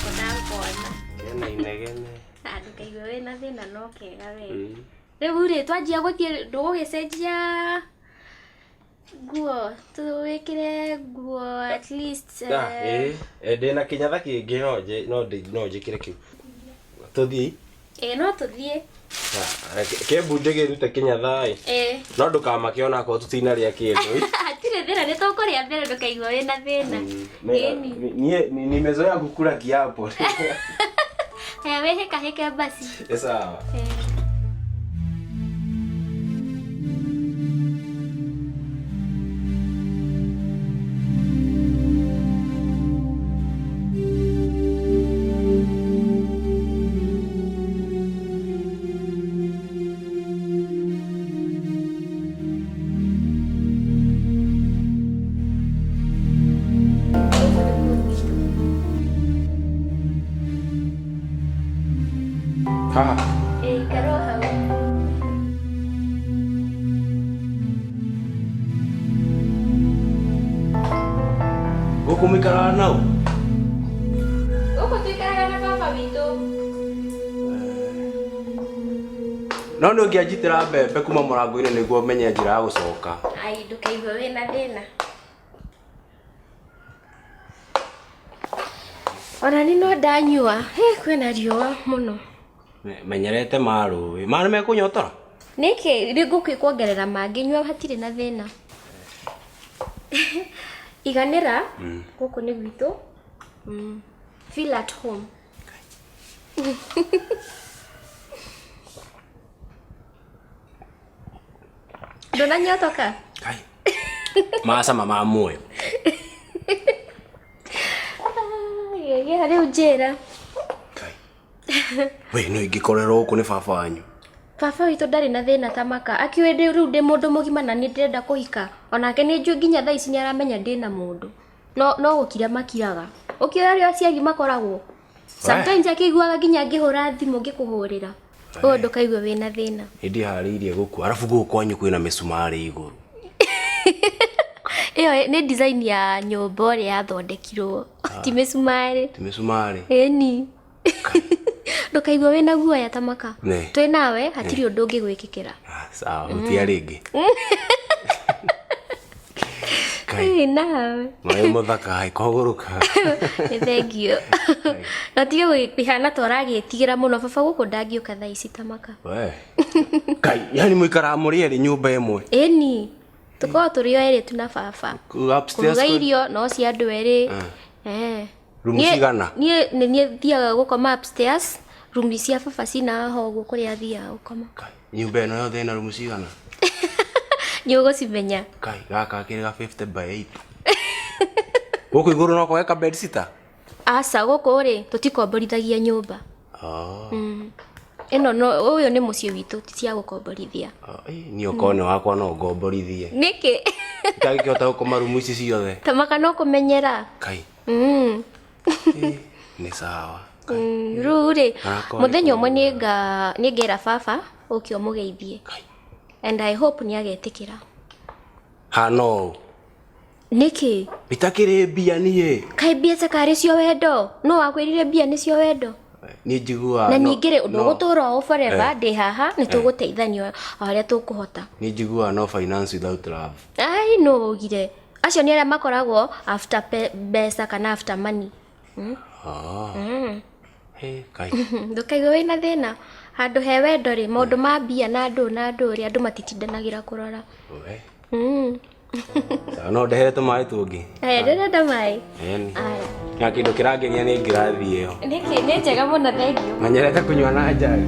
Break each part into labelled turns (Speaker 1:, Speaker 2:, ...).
Speaker 1: thoko ndakuona.
Speaker 2: Kena inegene.
Speaker 1: Ah, ndũkaigue wĩna thĩna no kega we. Rĩu rĩ twanjia gũthiĩ ndũgũgĩcenjia nguo tũwĩkĩre nguo at least
Speaker 2: Ah,
Speaker 1: eh,
Speaker 2: ĩ, ndĩna kĩnyatha kĩngĩ no nje no ndĩ- no njĩkĩre kĩu. Tũthiĩ.
Speaker 1: Ĩ no tũthiĩ.
Speaker 2: Ah, Kĩmbu njĩgĩrute kĩnyatha ĩ.
Speaker 1: Ĩ.
Speaker 2: No ndũkamake ona akorwo tũtinarĩa kĩndũ.
Speaker 1: Hatirĩ thĩna nĩ tũkũrĩa mbere ndũkaigua wĩna thĩna. Ĩni.
Speaker 2: Niĩ nimezoea kukula kiapo.
Speaker 1: Haya wĩhĩkahĩke basi.
Speaker 2: Nĩ sawa.
Speaker 1: Ĩ.
Speaker 2: Haha.
Speaker 1: Ĩ, ikara o hau.
Speaker 2: Gũkũ mũikaraga nau?
Speaker 1: Gũkũ tũikaraga na baba witũ.
Speaker 2: No nĩ ũngĩanjitĩra mbembe kuma mũrango-inĩ nĩguo menye njĩra ya gũcoka.
Speaker 1: Ai, ndũkaigue wĩna thĩna. Ona ni no ndanyua. Hĩ, kwĩna riũa mũno.
Speaker 2: Menyerete marũĩ. Ma nĩ mekũnyotora?
Speaker 1: Nĩkĩ rĩ ngũkĩkuongerera mangĩ nyua hatirĩ na thĩna. Iganĩra gũkũ nĩ gwitũ. Feel at home. Ndũnanyotoka?
Speaker 2: Kai. Macama ma muoyo.
Speaker 1: Gĩa rĩu njĩra.
Speaker 2: Kai. We no ingĩkorerwo gũkũ nĩ baba wanyu.
Speaker 1: Baba witũ ndarĩ na thĩna ta maka akiũĩ ndĩ rĩu ndĩ mũndũ mũgima na nĩ ndĩrenda kũhika onake nĩ njũĩ nginya thaa ici nĩ aramenya ndĩna mũndũ no no gũkira makiraga ũkĩũĩ arĩa aciari makoragwo sometimes akĩiguaga nginya ngĩhũra thimũ ngĩkũhũrĩra ũyũ ndũkaigue wĩna thĩna.
Speaker 2: Nĩ ndĩharĩirie gũkua. Arabu gũkũ kwanyu kwĩna mĩcumarĩ igũrũ.
Speaker 1: Ĩyo nĩ design ya nyũmba ũrĩa yathondekirwo ti mĩcumarĩ.
Speaker 2: Ti mĩcumarĩ?
Speaker 1: Ĩni. Ndũkaigue wĩna guoya ta maka.
Speaker 2: Nĩ.
Speaker 1: Twĩ nawe hatirĩ ũndũ ũngĩgwĩkĩkĩra.
Speaker 2: Ah, sawa, hutia rĩngĩ. Kai.
Speaker 1: Ĩ nawe.
Speaker 2: Maĩ mũthaka hai kogũrũka.
Speaker 1: Nĩ thengio. Na tige gũkĩhana ta ũragĩtigĩra mũno baba gũkũ ndangĩũka thaa ici ta maka.
Speaker 2: We. Kai, yani mũikaraga mũrĩ erĩ nyũmba ĩmwe.
Speaker 1: Ĩni. Tũkoragwo tũrĩ o erĩ tu na baba.
Speaker 2: Kũu upstairs
Speaker 1: Kũruga
Speaker 2: kwĩ-
Speaker 1: irio no cia andũ erĩ. Eh.
Speaker 2: Rumu
Speaker 1: Niĩ-
Speaker 2: cigana?
Speaker 1: Niĩ nĩ niĩ thiaga gũkoma upstairs, rumu cia baba cina haha ũguo kũrĩa athiaga gũkoma.
Speaker 2: Kai, nyũmba ĩno yothe ĩna rumu cigana?
Speaker 1: Nĩ ũgũcimenya.
Speaker 2: Kai, gaka gakĩrĩ ga 50 by 8. Gũkũ igũrũ no kwage ka bed sitter?
Speaker 1: Aca gũkũ rĩ tũtikomborithagia nyũmba.
Speaker 2: Oh.
Speaker 1: Ĩno no ũyũ nĩ mũciĩ witũ ti cia gũkomborithia.
Speaker 2: Oh, ĩ, niĩ okorwo nĩ wakwa no ngomborithie.
Speaker 1: Nĩkĩ?
Speaker 2: Ndangĩkĩhota gũkoma rumu ici ciothe.
Speaker 1: Ta maka no kũmenyera.
Speaker 2: Kai. Ĩ, nĩ sawa.
Speaker 1: Rĩu rĩ
Speaker 2: Arakwa nĩ
Speaker 1: mũthenya ũmwe nĩnga nĩngera baba ũke ũmũgeithie.
Speaker 2: Kai.
Speaker 1: And I hope nĩ agetĩkĩra.
Speaker 2: Hana ũũ.
Speaker 1: Nĩkĩ?
Speaker 2: Itakĩrĩ mbia niĩ.
Speaker 1: Kaĩ mbia ta karĩ cio wendo? No wakwĩrire mbia nĩcio wendo?
Speaker 2: Niĩ njiguaga
Speaker 1: Na
Speaker 2: no-
Speaker 1: ningĩ rĩ
Speaker 2: no-
Speaker 1: ndũgũtũra ũũ forever ndĩ haha nĩ tũgũteithania o harĩa tũkũhota.
Speaker 2: Niĩ njiguaga no finance without love.
Speaker 1: Ai no ugire. Acio nĩ arĩa makoragwo after mbeca kana after money.
Speaker 2: Ah. He, kai.
Speaker 1: Ndũkaigue wĩna thĩna. Handũ he wendo rĩ maũndũ ma mbia na ndũ na ndũ rĩ andũ matitindanagĩra kũrora.
Speaker 2: We. Sawa, no ndehere tũmaĩ tũngĩ.
Speaker 1: Aya ndĩrenda maĩ.
Speaker 2: Ĩni.
Speaker 1: Aya.
Speaker 2: Na kĩndũ kĩrangenia nĩ ngirathi ĩyo.
Speaker 1: Nĩkĩ nĩ njega mũno thengiũ.
Speaker 2: Menyerete kũnyua na njagi.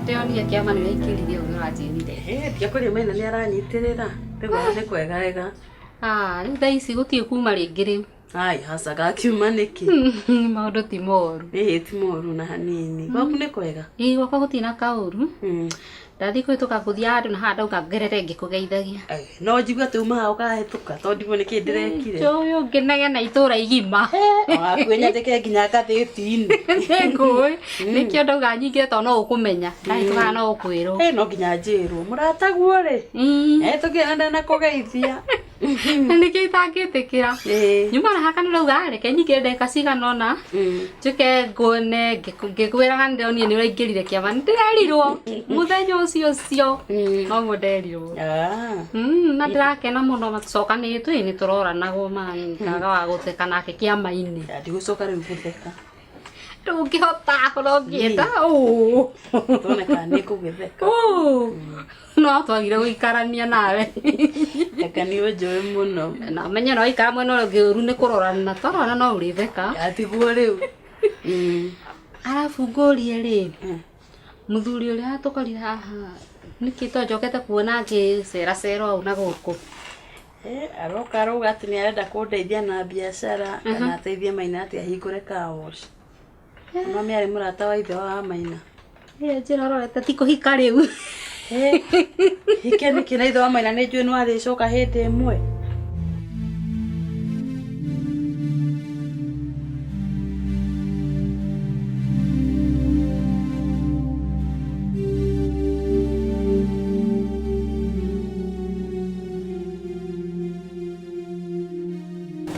Speaker 3: Ndĩronire kĩama nĩ ũraingĩrire ũrĩa ũranjĩrire.
Speaker 4: Ndiakũria mena nĩ aranyitĩrĩra. Rĩu nĩ kwega wega.
Speaker 3: Ah, rĩu thaa ici gũtirĩ kuma rĩngĩ rĩu.
Speaker 4: Ai, haca gakiuma nĩkĩ?
Speaker 3: Maũndũ ti moru.
Speaker 4: Ĩĩ ti moru na hanini. Gwaku nĩ kwega?
Speaker 3: Ĩĩ gwakwa gũtirĩ na kaũru. Ndathiĩ kũhĩtũka ngũthiĩ handũ na haha ndauga ngerere ngĩkũgeithagia.
Speaker 4: No njigue atĩ uma haha ũkahĩtũka tondũ ndimũ nĩkĩ ndĩrekire.
Speaker 3: Ũyũ ũngĩnegena itũra igima.
Speaker 4: Wakuĩ nyandĩke nginya ngathĩti-inĩ.
Speaker 3: Nĩngũĩ. Nĩkĩo ndauga nyingĩre tondũ no ũkũmenya. Ndahĩtũka no ũkwĩrwo.
Speaker 4: Ĩ no nginya njĩrwo. Mũrataguo rĩ. Ehĩtũkire na ndanakũgeithia.
Speaker 3: Na nĩkĩo itangĩtĩkĩra. Nyuma na haka nĩrauga reke nyingĩre ndagĩka cigana ũna. Njũke nguone ngĩkwĩraga nĩndĩronire nĩ ũraingĩrire kĩama. Nĩndĩrerirwo mũthenya ũcio ũcio. Noguo nderirwo. Na ndĩrakena mũno tũcokanĩtwo ĩ nĩtũroranagwo ma ngaga wa gũtheka nake kĩama-inĩ.
Speaker 4: Ndigũcoka rĩu gũtheka.
Speaker 3: Ndũngĩhota korwo ũngĩenda ũũ.
Speaker 4: Tuone kana nĩngũgĩtheka.
Speaker 3: No twagire gũikarania nawe.
Speaker 4: Eka nĩ ũnjũĩ mũno.
Speaker 3: Na ũmenye no ikara mwena ũrĩa ũngĩ ũru nĩ kũrorana twarorana no ũrĩtheka.
Speaker 4: Atiguo rĩu.
Speaker 3: Arabu ngũrie rĩ, mũthuri ũrĩa tũkorire haha nĩkĩ to njokete kuona ngĩceracera ũũ na gũkũ?
Speaker 4: Aroka arauga atĩ nĩ arenda kũndeithia na biacara kana ateithie Maina atĩ ahingũre car wash. No nĩ arĩ mũrata wa ithe wa Maina.
Speaker 3: Njĩra ũrorete ti kũhika rĩu.
Speaker 4: Hike nĩkĩ na ithe wa Maina nĩ njũĩ no arĩcoka hĩndĩ ĩmwe.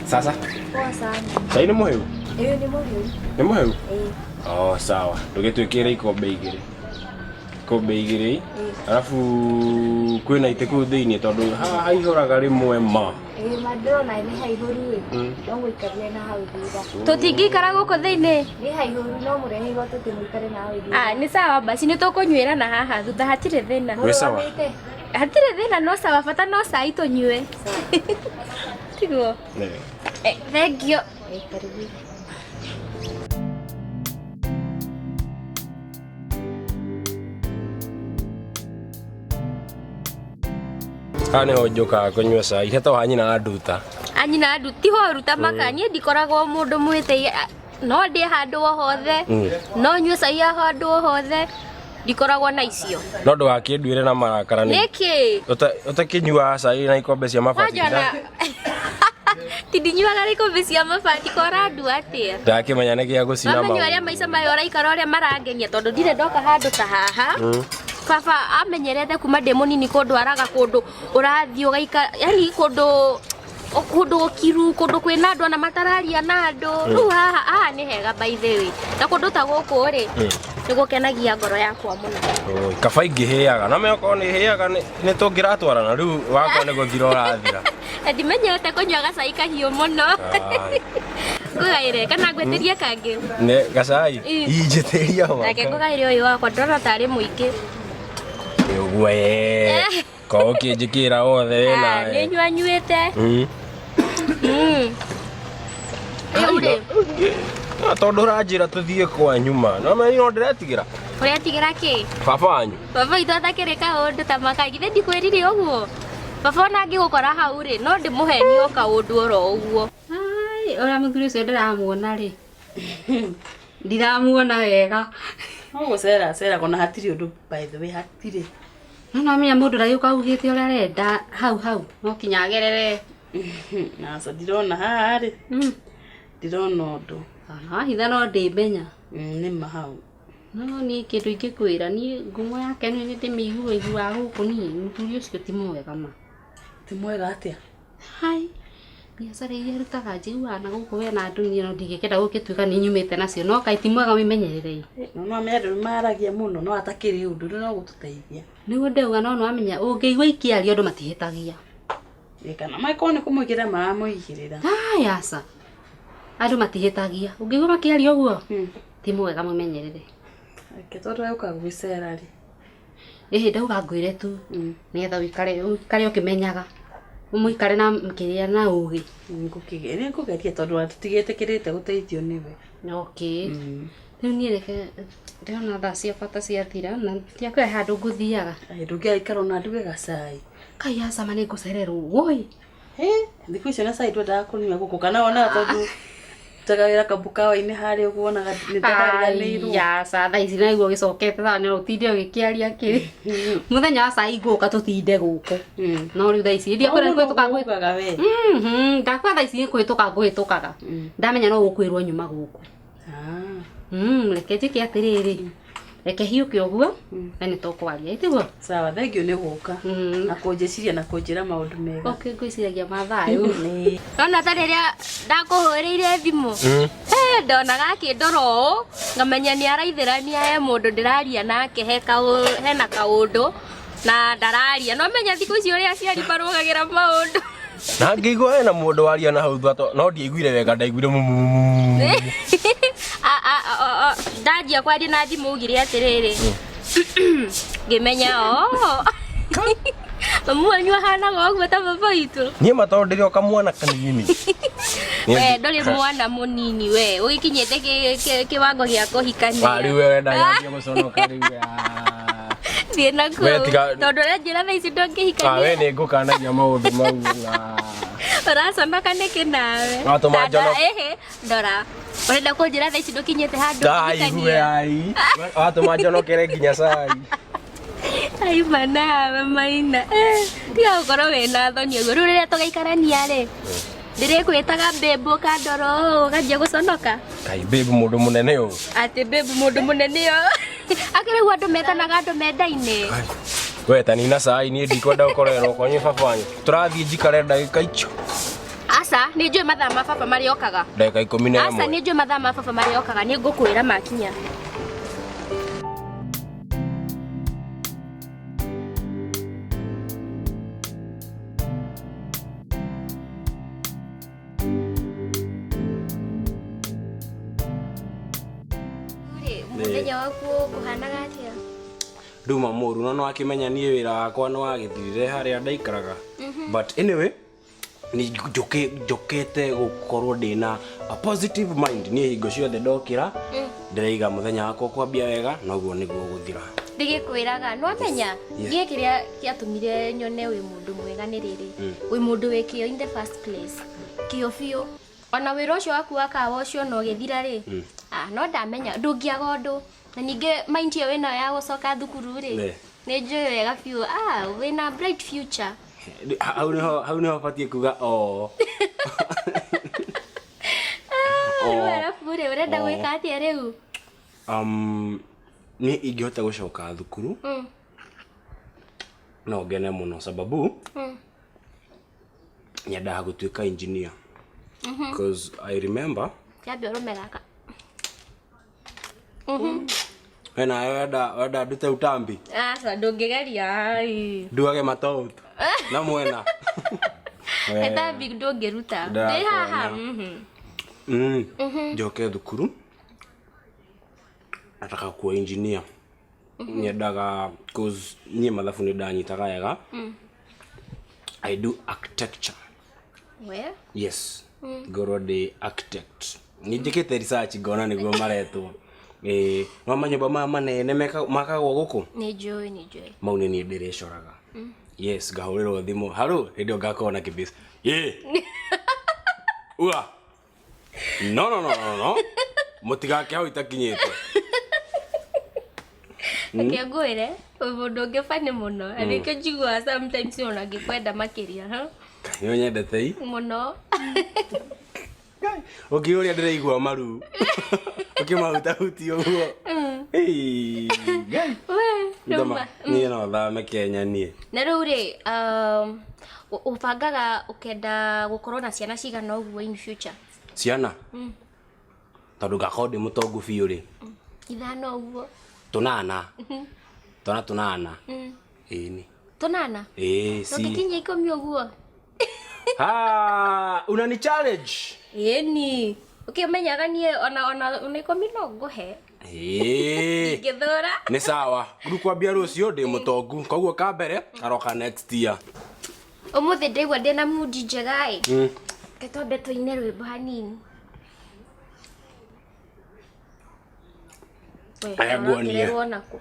Speaker 2: Sasa?
Speaker 1: Poa sana.
Speaker 2: Cai nĩ mũhĩu?
Speaker 1: Ĩĩ nĩ mũhĩu.
Speaker 2: Nĩ mũhĩu?
Speaker 1: Ĩĩ.
Speaker 2: Oh, sawa. Ndũgĩtwĩkĩre ikombe igĩrĩ. Ikombe igĩrĩ. Arabu kwĩna itĩ kũu thĩiniĩ tondũ haha haihũraga rĩmwe ma.
Speaker 1: Ĩĩ ma ndĩrona nĩ haihũru ĩ. No mũikarire na hau thutha. Tũtingĩikara gũkũ thĩiniĩ? Nĩ haihũru no mũreheirwo tũtĩ mũikare na hau thutha. Ah, nĩ sawa basi nĩ tũkũnyuĩra na haha thutha hatirĩ thĩna.
Speaker 2: Wĩ sawa?
Speaker 1: Hatirĩ thĩna no sawa bata no cai tũnyue. Tiguo? Thank you. Karibu.
Speaker 2: Haha nĩho njũkaga kũnyua cai hetagwo ha nyina wa Nduta.
Speaker 1: A nyina wa Nduta ti horu ta maka niĩ ndikoragwo mũndũ mwĩtĩi no ndĩe handũ o hothe no nyue cai handũ o hothe ndikoragwo na icio.
Speaker 2: No ndũgakĩnduĩre na marakara
Speaker 1: nĩkĩ?
Speaker 2: Ũtakĩnyuaga cai na ikombe cia mabati.
Speaker 1: Ti ndinyuaga na ikombe cia mabati ko ũrandua atĩa?
Speaker 2: Ndakĩmenya nĩ gĩa gũcina
Speaker 1: maũndũ. Wamenya ũrĩa maica maya ũraikara ũrĩa marangenia tondũ ndirĩ ndoka handũ ta haha. Baba amenyerete kuma ndĩ mũnini kũndwaraga kũndũ ũrathiĩ ũgaikara yani kũndũ kũndũ gũkiru kũndũ kwĩna andũ ona matararia na andũ. Rĩu haha haha nĩ hega by the way. Na kũndũ ta gũkũ rĩ nĩ gũkenagia ngoro yakwa mũno.
Speaker 2: Oi, kaba ingĩhĩaga na okorwo nĩ hĩaga nĩ tũngĩratwarana rĩu wakwa nĩ gũthira ũrathira.
Speaker 1: Na ndimenyerete kũnyua gacai kahiũ mũno. Ngũgaĩre kana ngwĩtĩrie kangĩ?
Speaker 2: Nĩ gacai? Injĩtĩria wakwa.
Speaker 1: Reke ngũgaĩre ũyũ wakwa ndĩrona tarĩ mũingĩ.
Speaker 2: Ũguo ĩ. Ko ũkĩnjĩkĩra othe wĩ nawe.
Speaker 1: Nĩ nyuanyuĩte. Rĩu rĩ.
Speaker 2: Tondũ ũranjĩra tũthiĩ kwanyu ma. No menya no ndĩretigĩra.
Speaker 1: Ũretigĩra kĩ?
Speaker 2: Baba wanyu.
Speaker 1: Baba witũ atakĩrĩ kaũndũ ta maka githĩ ndikwĩrire ũguo? Baba ona angĩgũkora hau rĩ no ndĩmũhenie o kaũndũ oro ũguo.
Speaker 3: Ai, ũrĩa mũthuri ũcio ndĩramuona rĩ. Ndiramuona wega.
Speaker 4: No gũcera cera kona hatirĩ ũndũ by the way hatirĩ.
Speaker 3: No no amenya mũndũ ndagĩũka augĩte ũrĩa arenda hau hau no kinya agerere.
Speaker 4: Aca ndirona haha rĩ. Ndirona ũndũ.
Speaker 3: Ona wahitha no ndĩmenya.
Speaker 4: Nĩ ma hau.
Speaker 3: No niĩ kĩndũ ingĩkwĩra niĩ ngumo yake nĩ ndĩmĩigua iguaga gũkũ niĩ mũthuri ũcio ti mwega ma.
Speaker 4: Ti mwega atĩa?
Speaker 3: Hai. Biacara iria arutaga njiguaga na gũkũ we na andũ niĩ no ndingĩkĩenda gũgĩtuĩka nĩ nyumĩte nacio no kaĩ ti mwega wĩmenyererei.
Speaker 4: No no amenya andũ nĩmaragia mũno no atakĩrĩ ũndũ rĩu no gũtũteithia.
Speaker 3: Nĩguo ndauga no nĩwamenya ũngĩigua ikĩario andũ matihĩtagia.
Speaker 4: Kana makorwo nĩ kũmũigĩrĩra maramũigĩrĩra.
Speaker 3: Ai aca. Andũ matihĩtagia. Ũngĩigua makĩaria ũguo ti mwega mwĩmenyerere.
Speaker 4: Reke tondũ egũka gwĩcera rĩ.
Speaker 3: Ĩhĩ ndauga ngwĩre tu nĩgetha ũikare ũkĩmenyaga. Mũikare na kĩrĩa na ũgĩ.
Speaker 4: Nĩ ngũgeria tondũ tũtigĩtĩkĩrĩte gũteithio nĩwe.
Speaker 3: Okay. Rĩu niĩ reke ndĩrona thaa cia bata ciathira na ndiakwĩra handũ ngũthiaga.
Speaker 4: Ndũngĩaikara ona nduge gacai.
Speaker 3: Kai aca ma nĩ ngũcererwo. Woi.
Speaker 4: Hĩ, thikũ icio na cai ndwendaga kũnyua gũkũ kana wonaga tondũ rutaga wĩra kamũkawa-inĩ harĩa ũguo wonaga nĩ ndariganĩirwo.
Speaker 3: Aya, ca thaa ici naguo ũgĩcokete thaa nĩ ũtinde ũgĩkĩaria kĩ mũthenya wa cai ngũka tũtinde gũkũ no rĩu thaa ici ndiakwĩra nĩ kũhĩtũka ngũhĩtũka.
Speaker 4: Ugaga we.
Speaker 3: Ndakwĩra thaa ici nĩ kũhĩtũka ngũhĩtũkaga ndamenya no gũkwĩrwo nyuma gũkũ.
Speaker 4: Ah.
Speaker 3: Reke njĩke atĩrĩrĩ, reke hiũke ũguo na nĩ tũkwaria ĩtiguo.
Speaker 4: Sawa, thank you nĩ gũka na kũnjĩciria na kũnjĩra maũndũ mega.
Speaker 3: Okay, ngwĩciragia mathayo.
Speaker 4: Nĩ.
Speaker 1: Nona ta rĩrĩa ndakũhũrĩire thimũ. Eh, ndonaga akĩndora ũũ ngamenya nĩ araithĩrania he mũndũ ndĩraria nake he hena kaũndũ na ndararia no menya thikũ ici ũrĩa aciari marũgagĩra maũndũ.
Speaker 2: Na ngĩigua hena mũndũ waria na hau thutha no ndiaiguire wega, ndaiguire mumu.
Speaker 1: Ndanjia kwaria na thimũ ugire atĩrĩrĩ, ngĩmenya o mamu wanyu ahanaga ũguo ta baba witũ.
Speaker 2: Niĩ ma tondũ ndĩrĩ o kamwana kanini.
Speaker 1: We ndũrĩ mwana mũnini, we ũgĩkinyĩte kĩwango gĩa kũhikania.
Speaker 2: Ah, rĩu we wenda nyambie gũconoka rĩu, ah.
Speaker 1: Thiĩ na kũu
Speaker 2: We tiga-
Speaker 1: tondũ ũranjĩra thaa ici
Speaker 2: Ah, we
Speaker 1: ndũngĩhikania.
Speaker 2: nĩ ngũkanagia maũndũ mau na
Speaker 1: Ũraconoka nĩkĩ nawe?
Speaker 2: Watũma
Speaker 1: Dada,
Speaker 2: njonoke.
Speaker 1: ĩhĩ, ndora ũrenda kũnjĩra thaa ici ndũkinyĩte handũ
Speaker 2: Ai, we
Speaker 1: ũngĩhikania?
Speaker 2: ai. Watũma njonokere nginya cai.
Speaker 1: Aima nawe Maina. Eh, tiga gũkorwo wĩna thoni ũguo. Rĩu rĩrĩa tũgaikarania rĩ, ndĩrĩkwĩtaga babe ũkandora ũũ ũkanjia gũconoka.
Speaker 2: Kai babe mũndũ mũnene ũũ.
Speaker 1: Atĩ babe mũndũ mũnene ũũ. Akĩrĩ guo andũ metanaga andũ mendaine.
Speaker 2: We ta nina cai, niĩ ndikwenda gũkorerwo kwanyu baba wanyu. Tũrathiĩ njikare ndagĩka icio.
Speaker 1: Aca, nĩ njũĩ mathaa ma baba marĩa okaga.
Speaker 2: Ndagĩka ikũmi na
Speaker 1: Aca,
Speaker 2: ĩmwe.
Speaker 1: nĩ njũĩ mathaa ma baba marĩa okaga, nĩ ngũkwĩra makinya. Rĩ, mũthenya waku ũkũhanaga atĩa?
Speaker 2: Nduma mũru no nĩwakĩmenya niĩ wĩra wakwa nĩwagĩthirire harĩa ndaikaraga. But anyway, nĩ njũkĩte gũkorwo ndĩna a positive mind. Niĩ hingo ciothe ndokĩra ndĩraiga mũthenya wakwa kwambia wega noguo nĩguo gũthira.
Speaker 1: Ndigĩkwĩraga nĩwamenya
Speaker 2: Yes.
Speaker 1: niĩ kĩrĩa gĩatũmire nyone wĩ mũndũ mwega nĩ rĩrĩ, wĩ mũndũ wĩ kĩo in the first place, kĩo biũ. Ona wĩra ũcio waku wa kawa ũcio no ũgĩthira rĩ, ah, no ndamenya ndũngĩaga ũndũ. Na ningĩ mind ĩyo wĩnayo ya gũcoka thukuru rĩ, nĩ njũĩ wega biũ, ah, wĩna bright future.
Speaker 2: Hau nĩho, hau nĩho batiĩ kuga o.
Speaker 1: Ah, rĩu arabu rĩ, ũrenda gwĩka atĩa rĩu?
Speaker 2: Niĩ ingĩhota gũcoka thukuru no ngene mũno sababu nyendaga gũtuĩka engineer. Because I remember
Speaker 1: Kĩambe ũrũme gaka.
Speaker 2: We nawe wenda ndute utambi?
Speaker 1: Aca, ndũngĩgeria. Ai.
Speaker 2: Nduage matoutu na mwena.
Speaker 1: Gĩtambi ndũngĩruta. Ndĩ haha.
Speaker 2: Njoke thukuru nataka kuwa engineer. Nyendaga cause niĩ mathabu nĩ ndanyitaga wega. I do architecture.
Speaker 1: We?
Speaker 2: Yes. Ngorwo ndĩ architect. Nĩ njĩkĩte research ngona nĩguo maretwo. No manyũmba maya manene makagwo gũkũ?
Speaker 1: Nĩ njũĩ, nĩ njũĩ.
Speaker 2: Mau nĩ niĩ ndĩrĩcoraga. Yes, ngahũrĩrwo thimũ. Harũ, hĩndĩ ĩyo ngakorwo na kĩbĩca. Ĩ. Ua. No, no, no, no, no. Mũtigake hau itakinyĩte.
Speaker 1: Reke ngwĩre, wĩ mũndũ ũngĩ funny mũno. Na nĩkĩo njiguaga sometimes ona ngĩkwenda makĩria, ha?
Speaker 2: Nĩ ũnyendete i?
Speaker 1: Mũno.
Speaker 2: Ũngĩ ũrĩa ndĩraigua maru. Ũkĩmahutahutia ũguo. Ĩĩ, Ngai.
Speaker 1: We, rĩu
Speaker 2: Ndoma, niĩ no thame Kenya niĩ.
Speaker 1: Na rĩu rĩ, ũbangaga ũkenda gũkorwo na ciana cigana ũguo in future?
Speaker 2: Ciana? Tondũ ngakorwo ndĩ mũtongu biũ rĩ.
Speaker 1: Ithano ũguo.
Speaker 2: Tũnana. Twana tũnana. Ĩni.
Speaker 1: Tũnana?
Speaker 2: Ĩĩ, si.
Speaker 1: Ndũngĩkinyia ikũmi ũguo?
Speaker 2: Ha, unani challenge.
Speaker 1: Ĩni. Ũkĩmenyaga niĩ ona ikũmi no ngũhe.
Speaker 2: Ĩĩ.
Speaker 1: Ngĩthũra.
Speaker 2: Nĩ sawa. Rĩu kwambia rũciũ ndĩ mũtongu. Koguo ka mbere karoka next year.
Speaker 1: Ũmũthĩ ndĩraigua ndĩna mood njega ĩ. Reke twambe tũine rwĩmbo hanini. We,
Speaker 2: Aya, nguonie.
Speaker 1: ũrongererwo nakũ?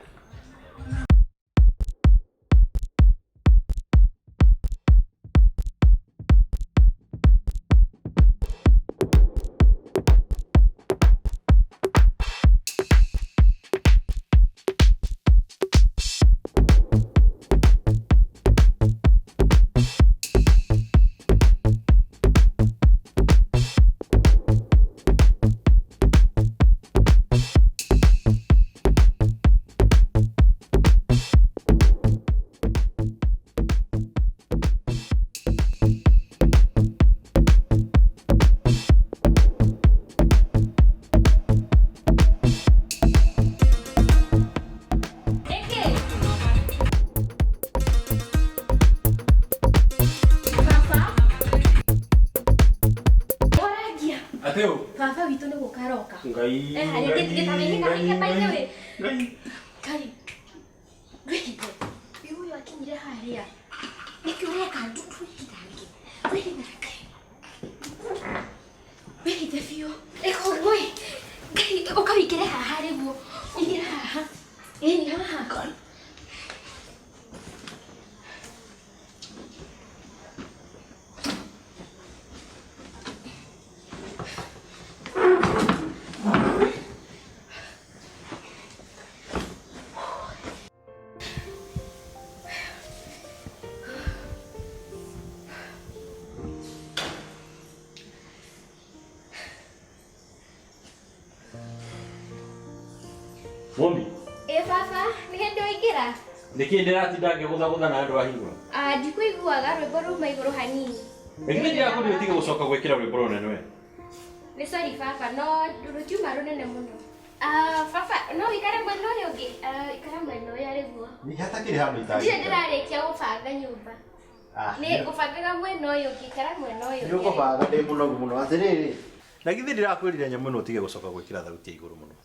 Speaker 1: aroka.
Speaker 2: Ngai.
Speaker 1: Harĩa gĩtawĩhĩka by the way.
Speaker 2: Ngai.
Speaker 1: Ngai. Ndwĩhithe. Ũyũ akinyire harĩa. Nĩkĩ ũreka? Ndwĩhithange. Ndwĩhithange. Wĩhithe biũ. Ĩkũgwe. Ngai, ũka wĩingĩre haha rĩguo. Ingĩra haha. Ĩni haha.
Speaker 2: Mami.
Speaker 1: Baba, nĩ hĩndĩ waingĩra?
Speaker 2: Nĩkĩ ndĩratinda ngĩgũthagũtha na andũ ahingũra?
Speaker 1: Ndikũiguaga rwĩmbo ruma igũrũ hanini.
Speaker 2: Nĩkĩ ndĩrakũria ũtige gũcoka gwĩkĩra rwĩmbo rũnene we?
Speaker 1: Nĩ sorry baba, no rũtiuma rũnene mũno. Baba, no ũikare mwena ũyũ ũngĩ? Ikara mwena ũyũ arĩguo.
Speaker 5: Nĩ hatakĩrĩ handũ itangĩikara.
Speaker 1: Ndirĩ ndĩrarĩkia gũbanga nyũmba. Nĩ ngũbangaga mwena ũyũ ũngĩ, ikara mwena ũyũ ũngĩ.
Speaker 5: Nĩ ũkũbanga ndĩ mũnogu mũno atĩrĩrĩ. Na githĩ ndĩrakwĩrire nyamũ ĩno ũtige gũcoka gwĩkĩra thauti ya igũrũ mũno.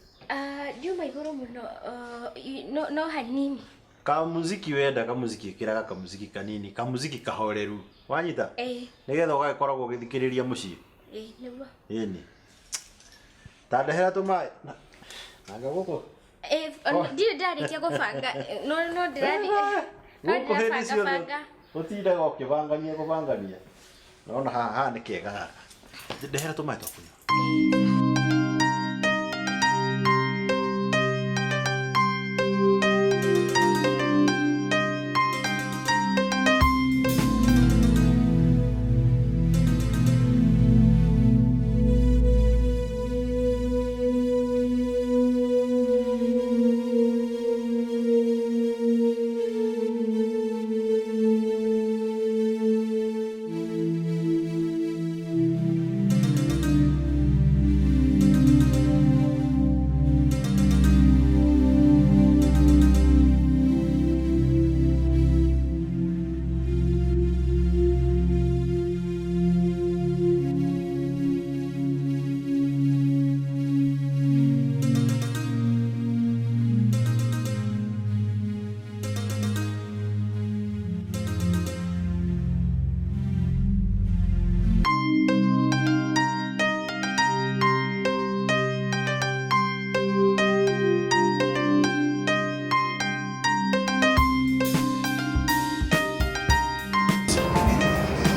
Speaker 1: Ndiuma igũrũ mũno, no hanini.
Speaker 5: Kamuziki wenda kamuziki ĩkĩraga kamuziki kanini, kamuziki kahoreru. Wanyita?
Speaker 1: Ĩĩ.
Speaker 5: Nĩgetha ũgagĩkoragwo ũgĩthikĩrĩria mũciĩ.
Speaker 1: Ĩĩ, nĩguo.
Speaker 5: Ĩni. Ta ndehera tũmaĩ. Nanga gũkũ.
Speaker 1: Ĩĩ, ndirĩ ndĩrarĩkia gũbanga. No ndĩrathiĩ.
Speaker 5: Gũkũ hĩndĩ ciothe. Ũtindaga ũkĩbangania kũbangania. Nona haha nĩ kĩega haha. Ndehera tũmaĩ twa kũnyua.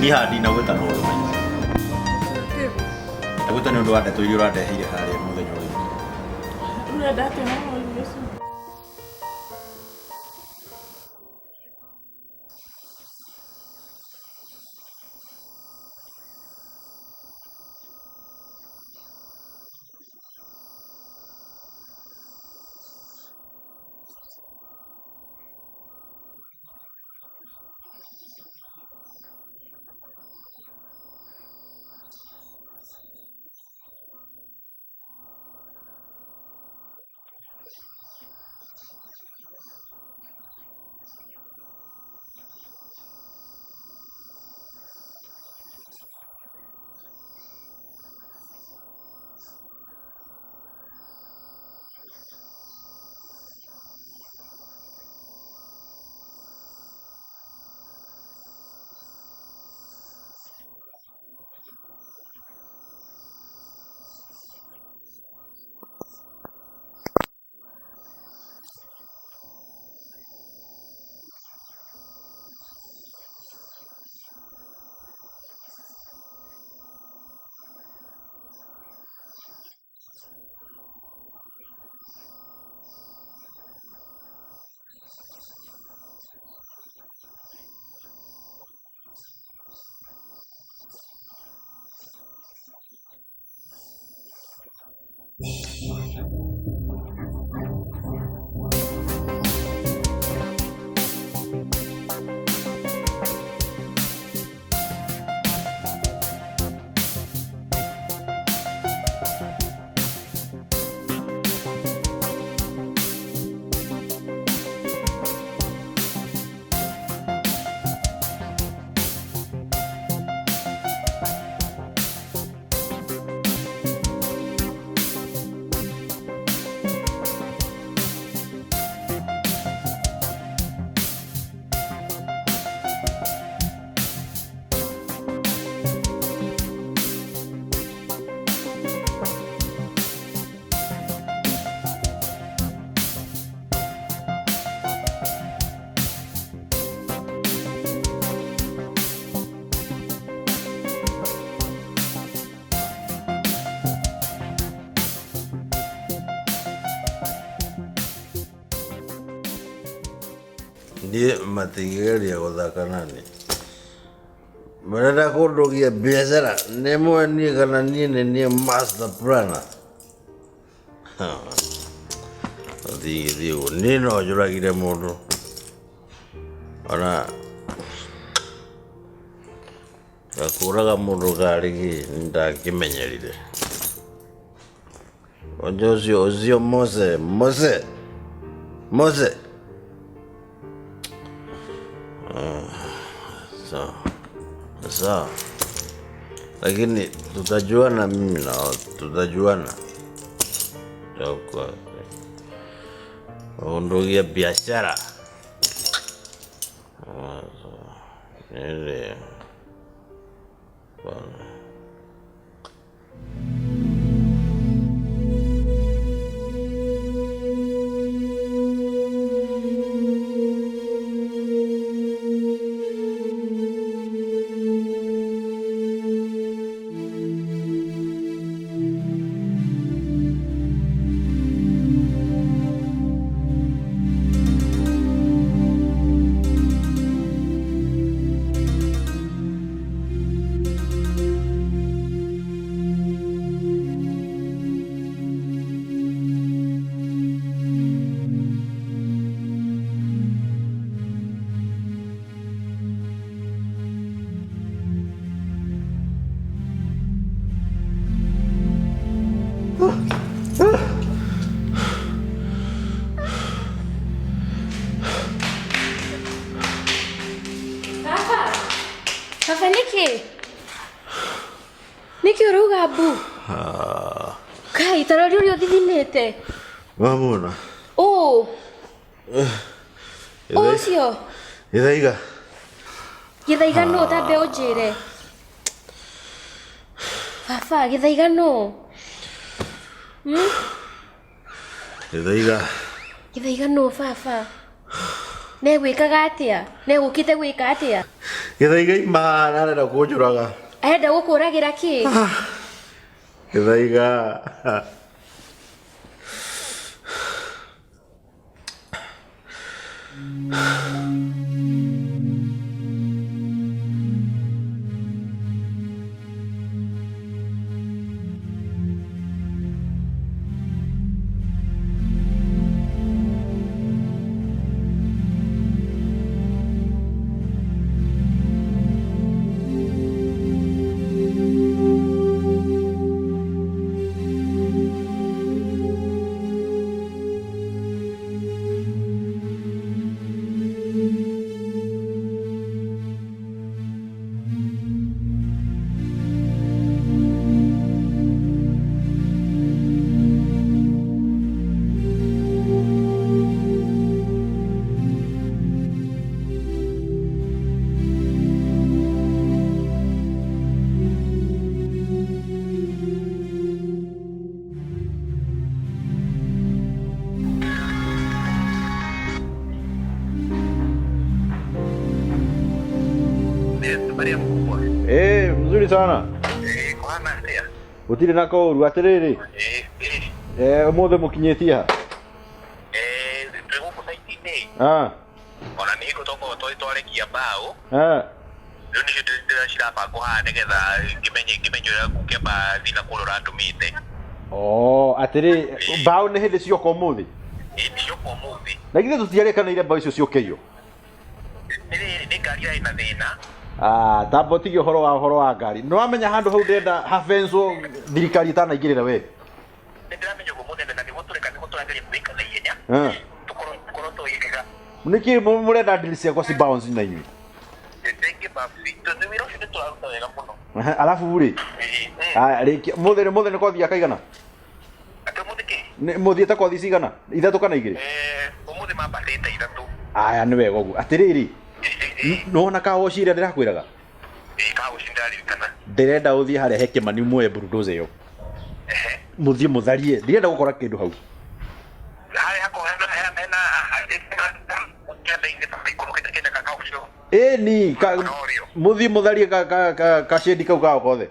Speaker 5: Niĩ haha ndinagwĩta no ũrũme. Ndagwĩta nĩ ũndũ wa ndeto iria ũrandeheire harĩa mũthenya ũyũ.
Speaker 4: Ũrenda atĩa na ũhoro ũcio?
Speaker 6: Niĩ matingĩgeria gũthaka nani. Marenda kũndũgia biacara nĩ moĩ niĩ kana niĩ nĩ niĩ master planner. Matingĩthiĩ ũguo. Niĩ no njũragire mũndũ. Ona gakũraga mũndũ karĩ kĩ nĩndakĩmenyerire. Ũnjũ ũcio ũcio Mose Mose Mose. Sawa sawa, lakini tutajuana mimi na wao, tutajuana. Tutakuwa undugia biashara. Ah, sawa. Nili bwana.
Speaker 1: Baba. Baba nĩkĩ? Nĩkĩ ũrauga mbu? Kai, ta rori ũrĩa ũthithinĩte.
Speaker 6: Wamona.
Speaker 1: Ũũ. Ũũ ũcio.
Speaker 6: Gĩthaiga.
Speaker 1: Gĩthaiga nũ tambe ũnjĩre. Baba, gĩthaiga nũ?
Speaker 6: Gĩthaiga.
Speaker 1: Gĩthaiga nũ baba? Negwĩkaga atĩa? Negũkĩte gwĩka atĩa?
Speaker 6: Gĩthaiga imana arenda kũnjũraga.
Speaker 1: Arenda gũkũragĩra kĩ?
Speaker 6: Gĩthaiga. Eh, mzuri sana. Gũtirĩ na koru atĩrĩrĩ. Eh, ũmũthĩ mũkinyĩtie ha?
Speaker 7: Twĩ gũkũ site-inĩ
Speaker 6: Ah,
Speaker 7: ona nĩ hingo tokorwo twarekia mbaũ
Speaker 6: ah.
Speaker 7: rĩu nĩcio cirabangwo haha nĩgetha ngĩmenye ũrĩa ngũkĩamba thiĩ na kũrĩa ũrandũmĩte.
Speaker 6: Oh, atĩrĩ, mbaũ nĩ hĩndĩ cioka ũmũthĩ.
Speaker 7: Ĩ nĩcioka ũmũthĩ.
Speaker 6: Na githĩ tũtiarĩkanĩire mbaũ icio ciũke iyo?
Speaker 7: Nĩ rĩrĩ nĩ ngari ĩrarĩ na thĩna.
Speaker 6: Ah, tamba ũtige ũhoro wa ngari. Nĩ wamenya handũ hau ndĩrenda habenzwo thirikari ĩtanaingĩrĩra we.
Speaker 7: Nĩ ndĩramenya ũguo mũnene na nĩguo tũreka nĩguo tũrageria gwĩka na ihenya
Speaker 6: Ah.
Speaker 7: tũkorwo tũgĩkĩga.
Speaker 6: Nĩkĩ mũrenda ndiri ciakwa ci bounce na inyuĩ?
Speaker 7: Thank you, Babsi. Tondũ wĩra ũcio nĩ tũraruta wega mũno.
Speaker 6: Aha, Alafu rĩ, aya rĩkia mũthĩ mũthĩ nĩ kothi ya kaigana?
Speaker 7: Atĩ ũmũthĩ kĩ?
Speaker 6: Nĩ mũthiĩte kothi cigana? Ithatũ kana igĩrĩ?
Speaker 7: Ũmũthĩ mambatĩte ithatũ.
Speaker 6: Aya nĩ wega ũguo. Atĩrĩrĩ, nĩwona kawoci ĩrĩa ndĩrakwĩraga?
Speaker 7: Ĩ kaũci ndĩraririkana.
Speaker 6: Ndĩrenda ũthiĩ harĩa he Kĩmani muoye bulldozer ĩyo. Mũthiĩ mũtharie. Ndirenda gũkora kĩndũ hau.
Speaker 7: Harĩa hakoragwo hena kĩanda-inĩ ikũrũkĩte kĩanda ka kaũcio.
Speaker 6: Ĩni, mũthiĩ mũtharie ka kacedi kau kao kothe.